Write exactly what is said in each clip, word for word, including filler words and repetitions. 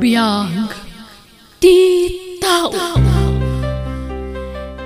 Biag ti tao.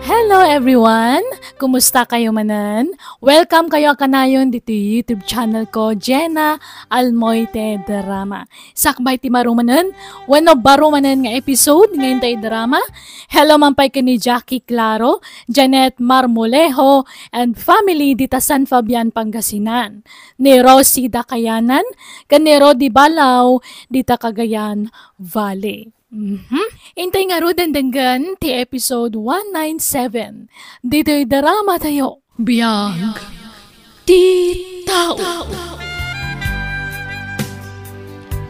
Hello everyone! Kumusta kayo manen? Welcome kayo a kanayon ditoy YouTube channel ko, Jenna Almoite Drama. Sakbay ti marumanen, wenno barumanen nga episode nga intay drama. Hello man pay ken ni Jackie Claro, Janet Marmolejo, and family dita San Fabian, Pangasinan. Ni Rosie Dakayanan, ken ni Rodi Balaw, dita Cagayan Valley. Mhm. Intay ngaruden denggen ti episode one nine seven. Ditoy drama tayo. Biag ti tao.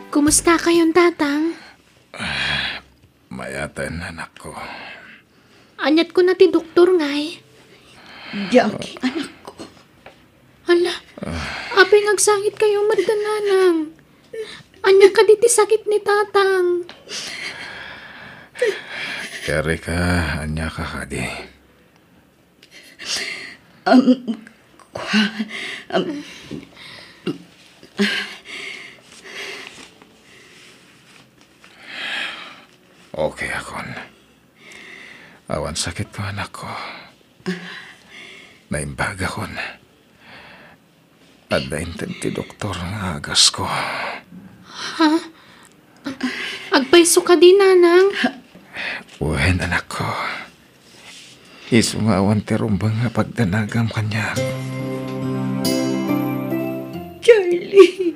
Kumusta kayon, Tatang? Mayaten, anakko. Aniat kuna ti doktor, ngay? Jackie, anakko. Ala, apay nga agsangit kayo, Madam Nanang? Ania kadi ti sakit ni Tatang? Erika, ania ka kadi? Um, kwa, um, Okay akon. Awan sakitko, anakko. Naimbagakon. Adda inted ti doktor nga agasko. Ha? Agpayso kadi, Nanang? Wen, anakko. Isu nga awan ti rumbeng nga pagdanagam kaniak. Charlie.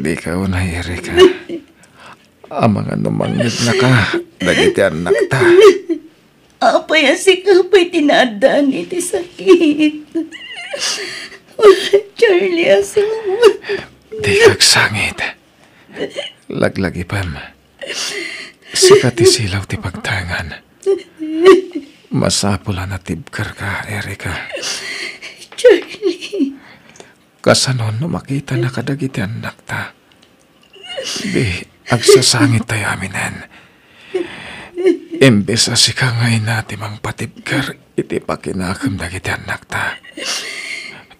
Dika unay, Erika. Amangan no mangngegna ka dagiti annakta. Apay a sika pay ti naaddaan iti sakit? Charlie, asawa. Dika agsangit. Laglagipem. Sika ti silaw ti pagtaengan. Masapul a natibkerka, Erika. Charlie. Kasano no makitana kadagiti annakta? Di, agsasangit tayo aminen. Imbes a sika nga ina ti mangpatibker iti pakinakem dagiti annakta.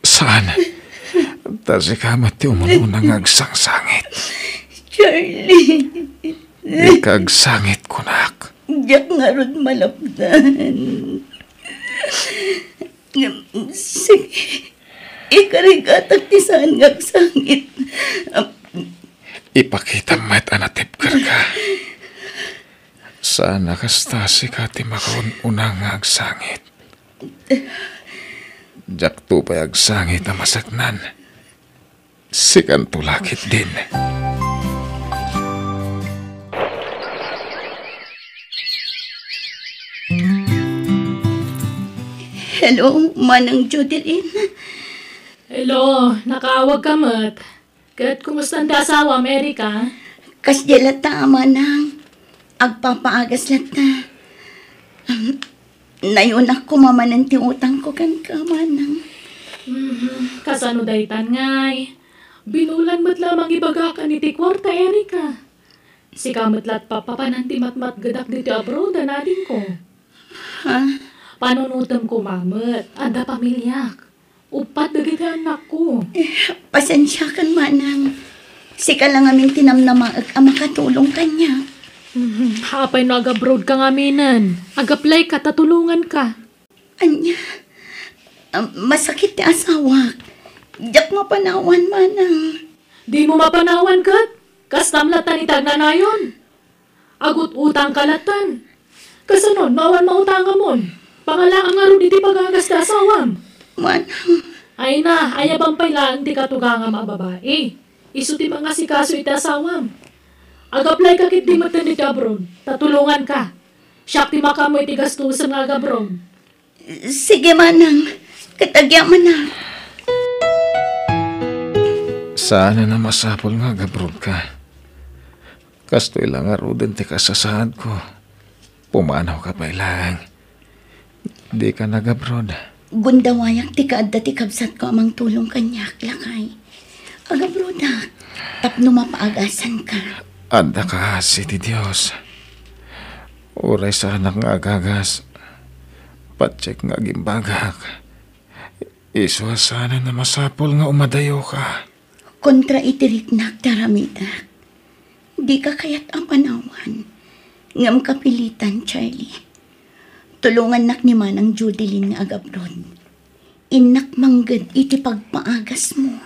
Saan? Ta sika met ti umununa nga agsangsangit. Charlie. Dika agsangit, kunak. Diak ngarud malapdan. Sige, ikarigatak ti saan nga agsangit. Ipakitam met a natibkerka. Saan a kasta sika ti makaun-una nga agsangit. Diakto pay agsangit a maseknan. Sikanto la ketdin. Hello, Manang Jodeline. Hello, nakaawag ka met. Ket kumusta ti asawam, Erika? Kasdiay latta, Manang. Agpapaagas latta. Nayunak koma manen ti utangko kenka, Manang. Mhm. Kasano daytan, ngay? Binulan met la mangibagak iti kuarta, Erika. Sika met la ti papapanan ti matmatgedak ditoy abroad a nadingko. Ha? Panunotem koma met, adda pamiliak. Uppat dagiti annakko. Eh, pasensiakan, Manang. Sika la ngamin ti namnamaek a makatulong kaniak. Mhm. Apay no agabroad ka ngaminen? Agaplayka ta tulonganka. Ania? Ah, masakit ti asawak. Diak mapanawan, Manang. Dimo mapanawan ket? Kastam latta ni ti agnanayon. Agut-utangka lattan. Kasano no awan mautangamon? Pangalaam ngarud iti pagagas ti asawam. Manang. Ay na, ayabam pay laeng ti katugangam a babai. Isu ti mangasikaso iti asawam. Agaplayka ketdi metten iti abroad, ta tulonganka. Siak ti makaammo iti gastosem nga agabroad. Sige, Manang. Ket agyamanak. Saanen a masapul nga agabroadka. Kastoy la ngaruden ti kasasaadko. Pumanawka pay laeng. Dika nagabroad. Gundawayak ti kaadda ti kabsatko a mangtulong kaniak, lakay. Agabroadak tapno mapaagasanka. Adda kaasi ti Dios. Uray saanak nga agagas, patiek nga agimbagak. Isu a saanen a masapul nga umadayoka. Kontra iti riknak ti aramidak. Dika kayat a panawan, ngem kapilitan, Charlie. Tulongannak ni Manang Judeline nga agabroad. Innak mangged iti pagpaagasmo.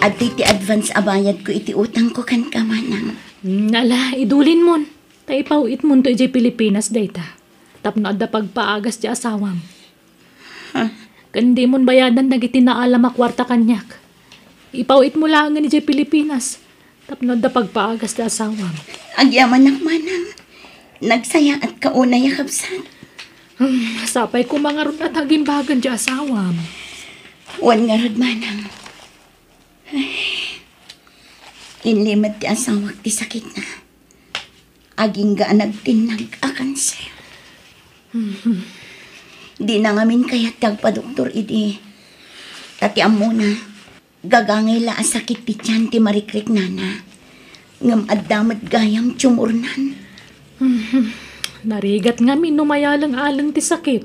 Adtoy ti advance a bayadko iti utangko kenka, Manang. Nala, idulinmon. Ta ipaw-itmonto idiay Pilipinas dayta. Tapno adda pagpaagas ti asawam. Ha? Ken dimon bayadan dagiti naalam a kuarta kaniak. Ipaw-itmo laengen idiay Pilipinas tapno adda pagpaagas ti asawam. Agyamanak, Manang. Nagsayaatka unay a kabsat. Hmm, sapay koma ngarud a ta agimbagan ti asawam. Wen ngarud, Manang. Ay, inlimed ti asawak ti sakitna. Agingga a nagtinnag a kanser. Dina ngamin kayat ti agpadoktor idi. Ta ti ammona, gagangay la a sakit ti tian ti marikriknana. Ngem adda met gayam tumornan. Narigat ngamin no mayaleng-aleng ti sakit.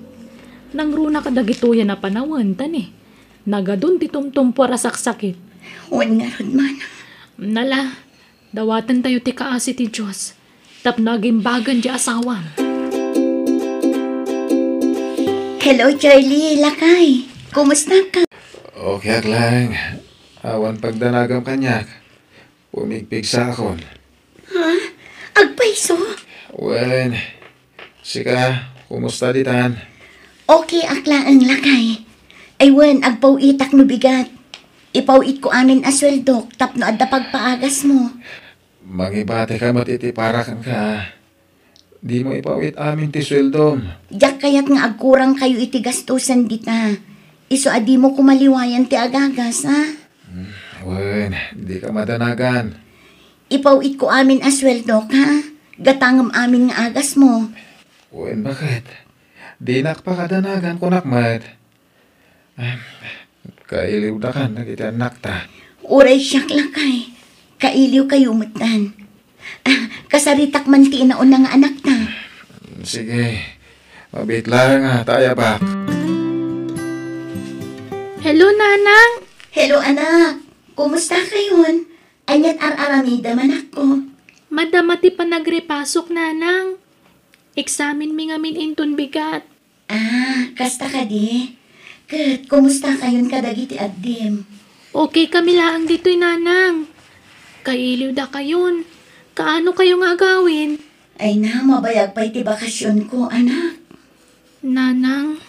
Nangruna kadagitoyan a panawen, ta ni, nagadun ti tumtumpuar a saksakit. Wen ngarud, Manang. Nala, dawatentayo ti kaasi ti Dios tapno agimbagan ti asawam. Hello, Charlie, lakay. Kumusta ka? Okay ak laeng. Awan pagdanagam kaniak. Pumigpigsakon. Ha? Agpayso? Wen, sika, kumusta ditan? Okay ak laeng, lakay. Ay wen, agpaw-itak no bigat. Ipaw-itko amin a sueldok tapno adda pagpaagasmo. Mangibatika met iti para kenka. Dimo ipaw-it amin ti sueldom. Diak kayat nga agkurangkayo iti gastusen dita. Isu a dimo koma liwayan ti agagas, ha? Hmm, wen, dika madanagan. Ipaw-itko amin a sueldok, ha? Gatangem amin nga agasmo. Wen, baket? Dinak pakadanagan, kunak met. Em, kailiwdakan dagiti annakta. Uray siak, lakay. Kailiwkayo metten. Ah, kasaritak man ti inauna nga anakta. Sige. Mabiit laeng a ta ayabak. Hello, Nanang. Hello, anak. Kumusta kayon? Aniat ar-aramidem, anakko? Madama ti panagrepasok, Nanang. Eksaminmi ngamin inton bigat. Ah, kasta kadi? Ket kumusta kayon kadagiti addim? Okay kami laeng ditoy, Nanang. Kailiwdakayon. Kaano kayo nga agawid? Ay na, mabayag pay ti bakasionko, anak. Nanang.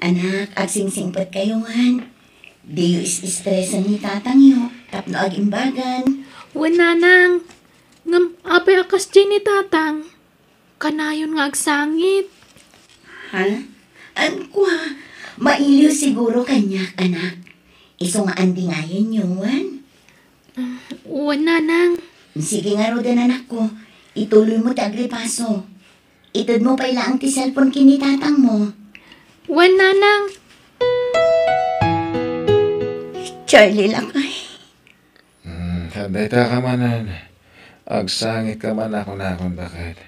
Anak, agsingsingpet kayo, wen. Diyo is-istresen ni tatangyo, tapno agimbagan. Wen, Nanang. Ngem apay a kasdiay ni tatang? Kanayon nga agsangit. Ha? An kua, mailiw siguro kaniak, anak. Isu nga andingayenyo, wen? Ah, wen, Nanang. Sige ngaruden, anakko. Ituloymo ti agripaso. Itedmo pay laeng ti cellphone ken ni tatangmo. Wen, Nanang. Charlie, lakay. Hmm, dayta ka manen. Agsangitka man a kunakon, baket?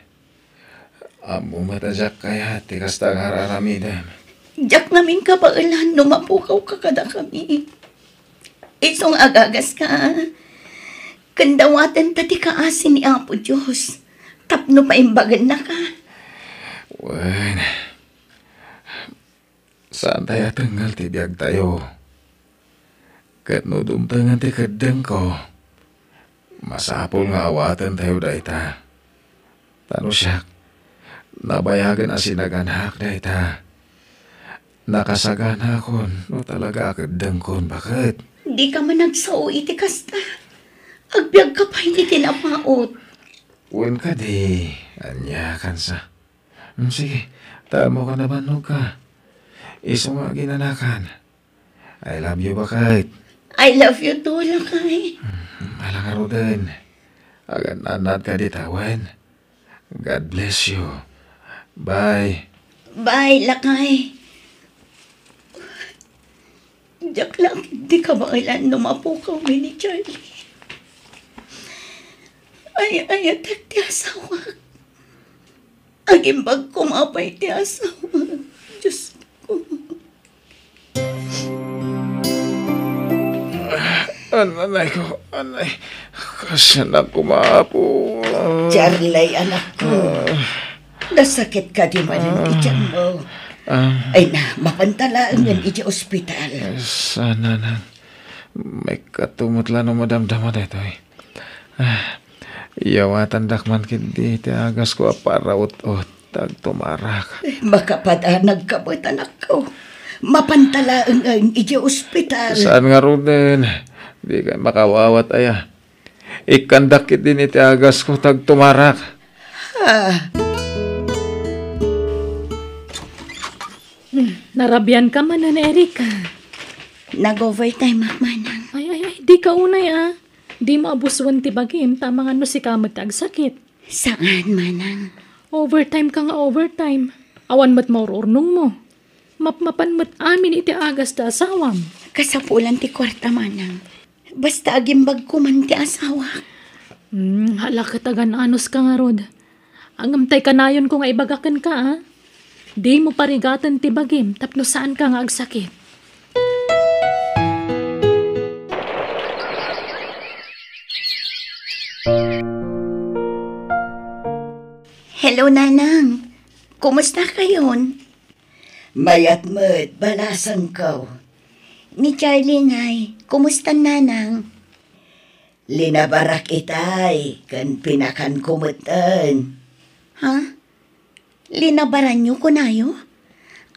Ammom met a diak kayat ti kasta nga ar-aramidem. Diak ngamin kabaelan no mapukawka kadakami. Isu nga agagaska, ken dawatenta ti kaasi ni Apo Dios tapno paimbagennaka. Wen, saantayo a tengngel ti biagtayo. Ket no dumtengen ti keddengko, masapul nga awatentayo dayta. Ta no siak, nabayagen a sinaganaak dayta. Nakasaganakon no talaga a keddengkon, baket? Dika man agsao iti kasta. Agbiagka pay iti napaut. Wen kadi, ania kansa? Hmm, sige, ta ammokan a bannogka. Isu nga aginanakan. I love you, baket. I love you too, lakay. Hmm, ala ngaruden. Agan-annadka dita, wen. God bless you. Bye. Bye, lakay. Diak la ketdi kabaelan no mapukawmi ni Charlie. Ay-ayatek ti asawak. Agimbag koma pay ti asawak. Diosko. Anay ko, anay. Kasianak ko, Apo. Charlie, anakko. Ah. Nasakit ka di man Ah. Iti tiyanmo. Ah. Ay na, mapanta laengen iti ospital. Saan, Nanang. Maikkato met la no madamdama daytoy. Ah, iyawatandak man ketdi ti agasko a paraut-ot, ta agtumarak. Eh, makapadanag ka met, anakko. Mapanta laengen iti ospital. Saan ngaruden? Dikay makawawat aya. Ikkandak ketdin iti agasko, ta agtumarak. Ah. Hmm, narabian ka manen, Erica. Nag-overtime ak, Manang. Ay, ay, ay, dika unay, ah. Dimo abusen ti bagim, ta amangan no sika met ti agsakit. Saan, Manang. Overtime ka nga overtime. Awan met maur-urnongmo. Mapmapan met amin iti agas ti asawam. Kasapulan ti kuarta, Manang. Basta agimbagko man ti asawak. Hmm, hala ket agan-anos ka ngarud. Ngem tay kanayonko nga ibaga kenka, a? Dimo parigaten ti bagim tapno saanka nga agsakit. Hello, Nanang. Kumusta kayon? Mayat met, balasangko. Ni Charlie ngay, kumusta, Nanang? Linabarak itay, ken pinakanko metten. Ha? Linabaranyo, kunayo?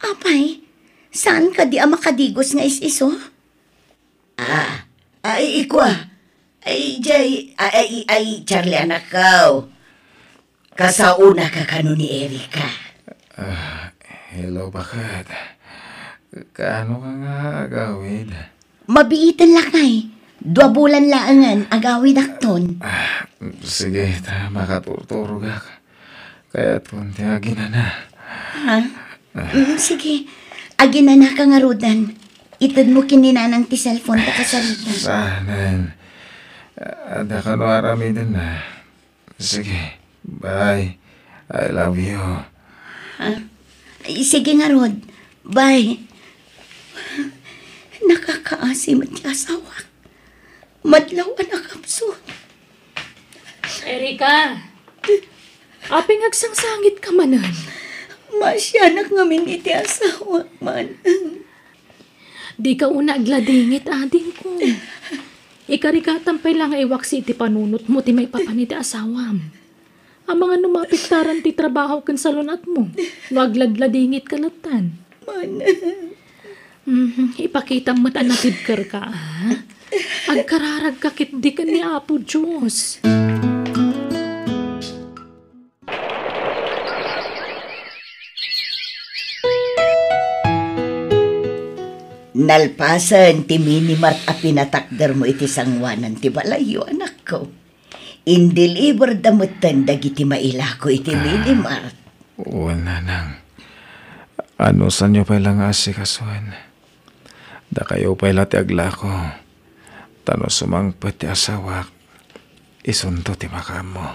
Apay, saan kadi a makadigos nga is-iso? Ah, ay, ikua. Ay, jay, ay, ay, ay, Charlie, anakko. Kasaonaka kano ni Erica? Ah, hello, baket. Kaano ka nga agawid? Mabiiten lakay. Dua bulan laengen, agawidakton. Ah, sige, ta makaturturogak. Kayatkon ti aginana. Ha? Mm, sige. Aginanaka ngaruden. Itedmo ken ni Nanang ti cellphone ta kasarita. Sanen. Adda kano aramidenna. Sige. Bye. I love you. Ha? Ay, sige ngarud. Bye. Nakakaasi met ti asawak. Madlaw a nakapsut. Erica, apay nga agsangsangitka manen? Maasianak ngamin iti asawak, Manang. Dika unay agladingit, adingko. Ikarigatan pay la nga iwaksi iti panunotmo ti maipapan iti asawam. Amangan no maapektaran ti trabaho ken salun-atmo no agladladingitka lattan. Manang. Mhm, ipakitam met a napibkerka, a? Agkararagka ketdi ken ni Apo Dios. Nalpasen ti minimart a pinatakdermo iti sangoanan ti balayyo, anakko. Indeliberda metten dagiti mailako iti minimart. Wen, Nanang. Anusanyo pay la nga asikasuen. Dakayo pay la ti aglako. Ta no sumangpet ti asawak, isunto ti makaammo.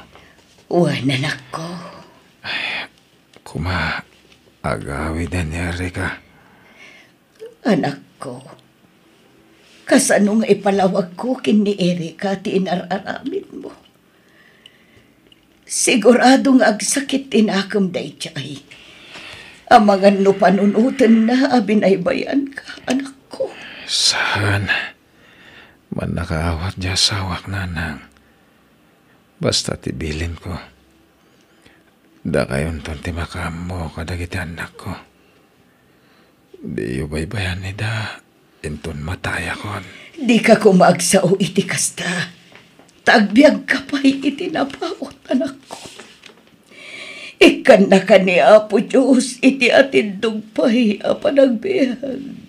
Wen, anakko. Ay, kuma, agawiden ni Erica. Anakko, kasano nga ipalawagko ken ni Erica ti inar-aramidmo? Sigurado nga agsakit ti nakem daydiay. Amangan no panunotenna a binaybayanka, anakko. Saan. Mannakaawat ti asawak, Nanang. Basta ti bilinko, dakayonton ti makaammo kadagiti annakko. Diyo baybayan ida, inton matayakon. Dika koma agsao iti kasta. Ta agbiagka pay iti napaut, anakko. Ikkannaka ni Apo Dios iti atindog pay a panagbiag.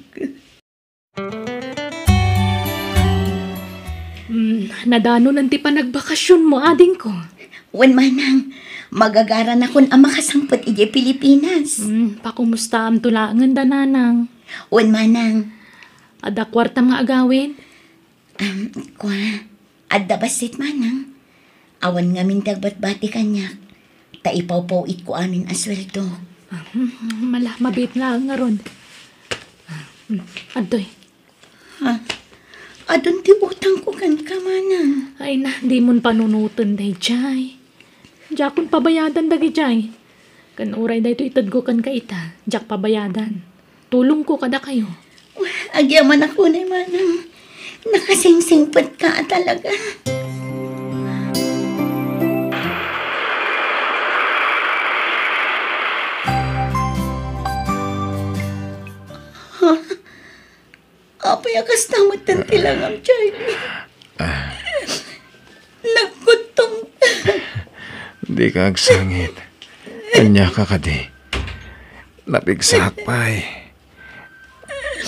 Mm, nadanonen ti panagbakasionmo, adingko. Wen, Manang, magagaranakon a makasangpet idiay Pilipinas. Mm, pakumustaamto laengen da, Nanang. Wen, Manang. Adda kuartam nga agawid? Am, kua, adda bassit, Manang. Awan ngamin ti agbatbati kaniak, ta ipawpaw-itko amin a sueldo. Ah, hmm, mala, mabiit nga ngarud. Ah, hmm, adtoy. Ha? Adun ti utangko kenka, manang. Ay na, dimon panunoten dayjay. Diakon pabayadan dagidiay. Ken uray daytoy itedko kenka ita, diak pabayadan. Tulongko kadakayo. Agyamanak unay, manang. Nakasingsingpetka a talaga. Ha? Apay a kasta met ti langam, Charlie? Ah. Nagkuttom. Dika agsangit. Ania ka kadi? Napigsaak pay.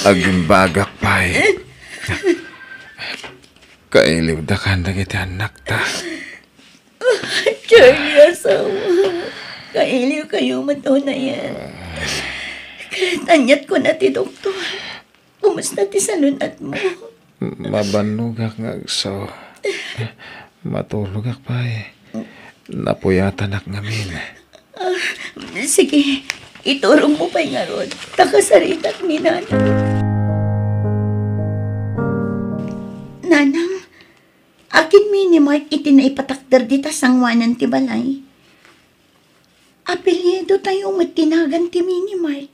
Agimbagak pay. Kailiwdakan dagiti annakta. Charlie, asawa. Kailiwkayo met unayen. Ket aniat kuna ti doktor? Kumusta ti salun-atmo? Mabannogak nga agso. Matulogak pay. Napuyatanak ngamin. Ah, sige, iturongmo pay ngarud, ta kasaritak ni Nanang. Nanang, akin minimart iti naipatakder dita sangoanan ti balay? Apelyidotayo met ti nagan ti minimart.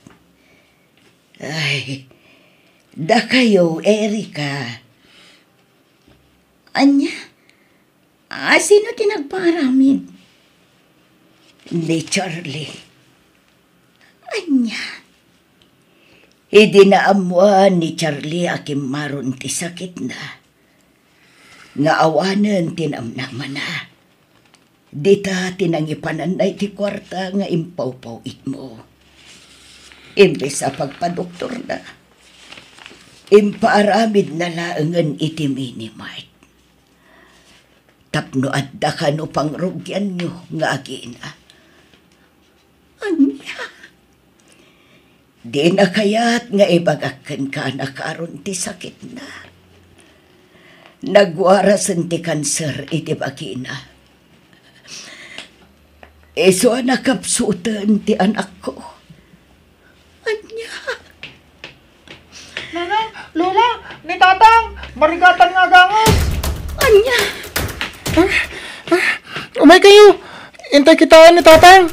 Ay, dakayo, Erica. Ania? A, sino ti nagpaaramid? Ni Charlie. Ania? Idi naammoan ni Charlie a kimmaron ti sakitna, nga awanen ti namnamana. Dita ti nangipananna iti kuarta nga impawpaw-itmo. Imbes a pagpadoktorna, impaaramidna laengen iti minimart. Tapno adda kano pangrugianyo nga agina. Ania? Dina kayat nga ibagak kenka a nakaron ti sakitna. Nagwarasen ti kanser iti bagina. Isu a nakapsuten ti anakko. Ania? Nanang, Lola, ni Tatang, marigatan nga agangas. Ania? Ah, ah, umay kayo. Intay kitaen ni Tatang.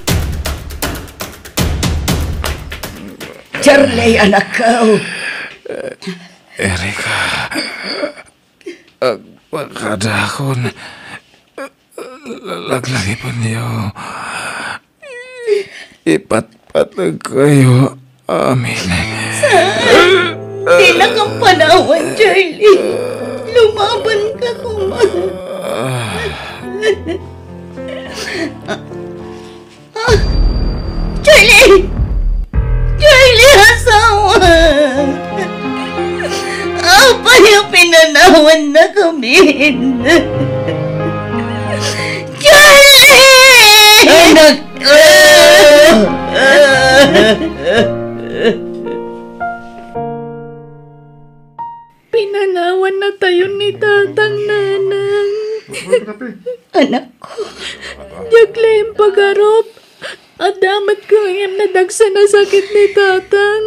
Charlie, anakko. Erica, agpakadakon. Laglagipenyo. Ipatpateg kayo amin. Saan? Dina kam panawan, Charlie. Lumaban ka koma. Ah. Ah, Charlie! Charlie, asawa! Apay a pinanawan na kami? Charlie! Anak ko! Pinanawan na tayo ni Tatang, Nanang. Anak ko. Diak laeng pagarup. Adda met kayat nadagsen a sakit ni Tatang.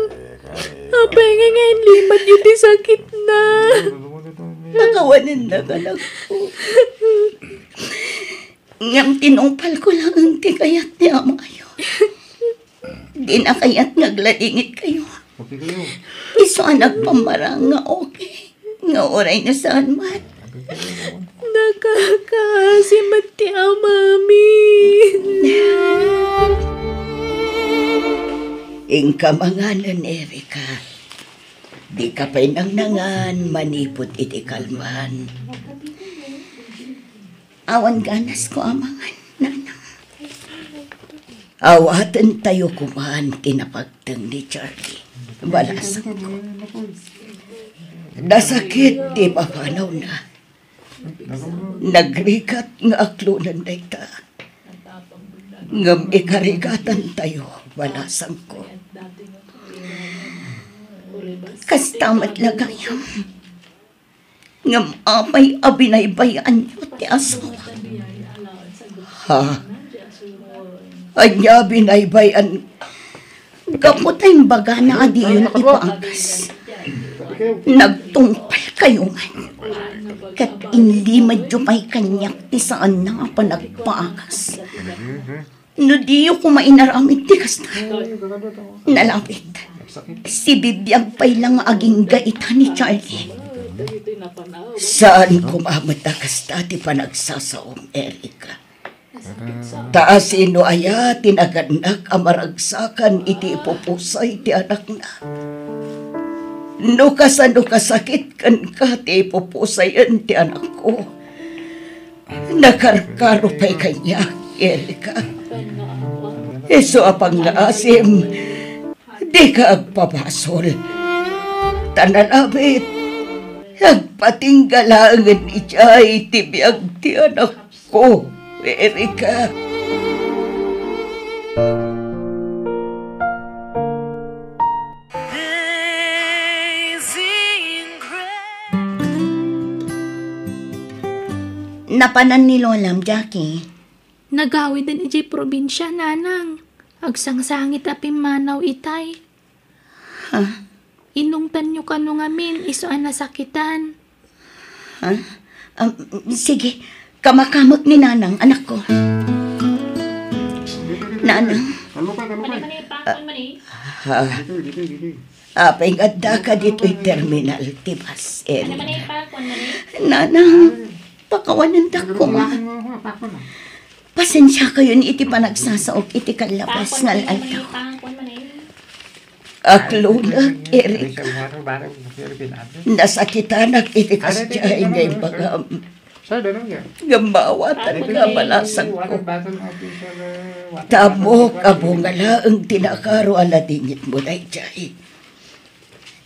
Apay nga inlimatyo ti sakitna? Nakawanennak, anak ko. Ngem tinungpalko laeng ti kayat ti amayo. Dina kayat nga agladingit kayo. Okay kayo. Isu a nagpammarang nga okay. Nga uray no saan met. Nakakaasi met ti amami. Inka manganen, Erica. Dika pay nangnangan manipud iti kalman. Awan ganasko a mangan, Nanang. Awatentayo koman ti napagteng ni Charlie. Balasangko. Nasakit ti papanawna. Nagrigat nga aklonen dayta. Ngem ikarigatantayo, balasangko. Kasta met la gayam. Ngem apay a binaybay-anyo ti asawa? Ha? Ania binaybay-an? Gapu ta imbagana a diyon ipagas. Nagtungpalkayo man, ket inlimedyo pay kaniak ti saanna a panagpagas. No diyo koma inaramid ti kasta, nalapit. Sibibiag pay la nga agingga ita ni Charlie. Saan koma met a kasta ti panagsasaom, Erica. Ta asino aya ti nagannak a maragsakan iti ipupusay ti anakna? No kasano kasakit kenka ti ipupusayen ti anakko, nakarkaro pay kaniak, Erica. Isu a pangngaasim, dika agpabasol. Ta nalabit, agpatingga laengen idiay ti biag ti anakko, Erica. Napanan ni Lolam, Jackie. Nagawiden idiay probinsia, Nanang. Agsangsangit a pimmanaw itay. Ha? Inungtanyo kano ngamin, isu a nasakitan. Ha? Um, sige, kamakamek ni Nanang, anakko. Nanang. Ano ka, ano ka? Mani, mani, pakon, mani. Ha? Apay nga addaka ditoy terminal ti bus, Mani, Erica? Mani, pakon, mani. Nanang, pakawanendak koma. Pasensiakayon iti panagsasaok iti kallabas nga al-aldaw. Pakon, mani, pakon, mani. Aklonak, Erica. Nasakitanak iti kasdiay nga imbagam. Ngem maawatanka a balasangko. Ta ammok a bunga laeng ti nakaro a ladingitmo daydiay.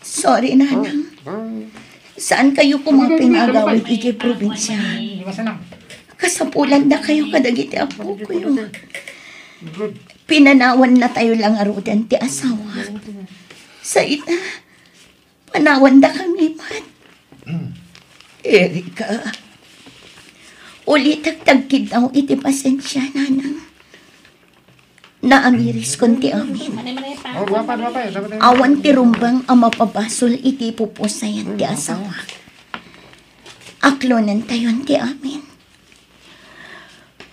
Sorry, Nanang. Saankayo koma pay nga agawid idiay probinsia. Kasapulannakayo kadagiti appokoyo. Pinanawannatayo la ngaruden ti asawak. Sa ita, panawandakami met. Erica, ulitek ti agkiddaw iti pasensia, Nanang. Naamiriskon ti amin. Awan ti rumbeng a mapabasol iti pupusayan ti asawak. Aklonentayon ti amin.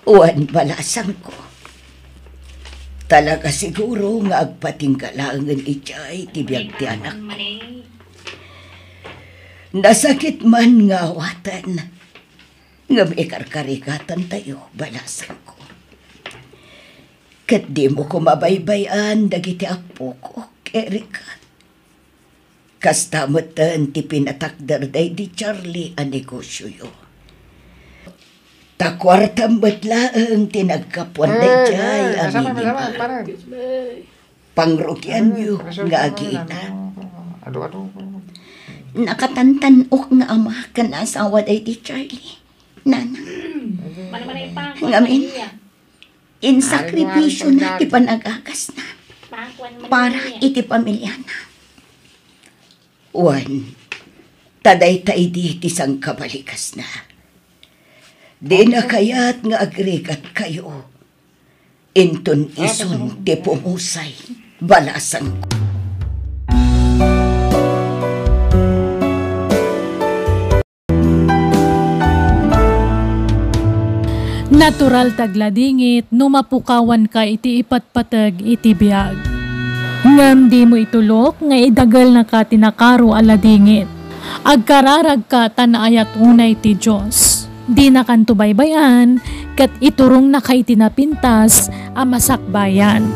Wen, balasangko, talaga siguro nga agpatingga laengen idiay ti biag ti anakko. Nasakit man nga awaten, ngem ikarkarigatantayo, balasangko. Ket dimo koma baybay-an dagiti appokok, Erica. Kasta metten ti pinatakder daydi Charlie a negosioyo. Ta kuartam met laeng ti naggapuan daydiay a minimal. Pangrugianyo nga agiitan. Nakatantan-ok nga ama ken asawa daydi Charlie, Nanang. Ngamin, insakripisiona ti panagagasna para iti pamiliana. Wen, ta dayta idi ti sangkabaligasna. Dina kayat nga agrigatkayo inton isun ti pumusay, balasangko. Natural ti agladingit no mapukawanka iti ipatpateg iti biag. Ngem dimo itulok nga idagelnaka ti nakaro a ladingit. Agkararagka ta naayat unay ti Dios. Dinakanto baybay-an ket iturongnaka iti napintas a masakbayan.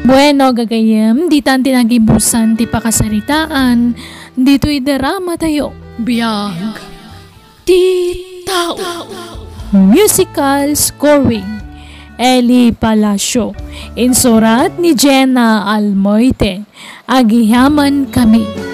Bueno, gagayyem, ditan ti nagibusan ti pakasaritaan ditoy dramatayo. Biag ti tao. Musical scoring, Eli Palacio. Insurat ni Jenna Almoite. Agyamankami.